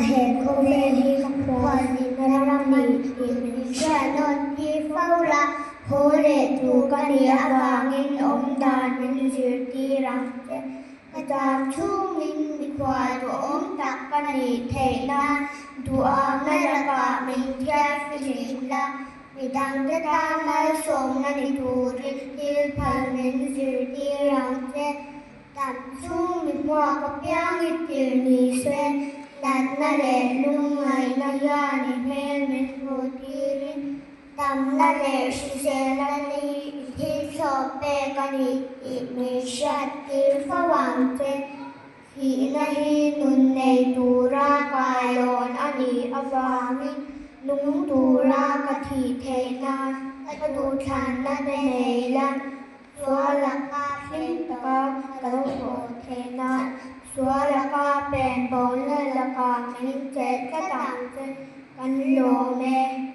He khawvel hi ka khualzinna ram a ni tih min hriat nawn tir fo la, haw leh tur ka nih avangin awmdan min zirtir ang che. Ka dam chhungin mikhual duhawm tak ka nih theih nan duhamna lakah min thiar fihlim la, midangte tan malsawmna ni turin thil phal min zirtir ang che. Dam chhung mi hmuak apiang i tir ni se, natna leh lungngaihna hian i hmel min hmuh tirin Damna leh hriselna ni i thil thlawh pek a ni tih min hriat tir fo ang che. Thihna hi nun nei tura kailawn a nih avangin nung tura ka thih theih nan ka duhthlanna te nei la, sual laka hlim taka ka lo haw theih nan sual laka pen bona lakah min chelh tlat ang che, kan lawm e.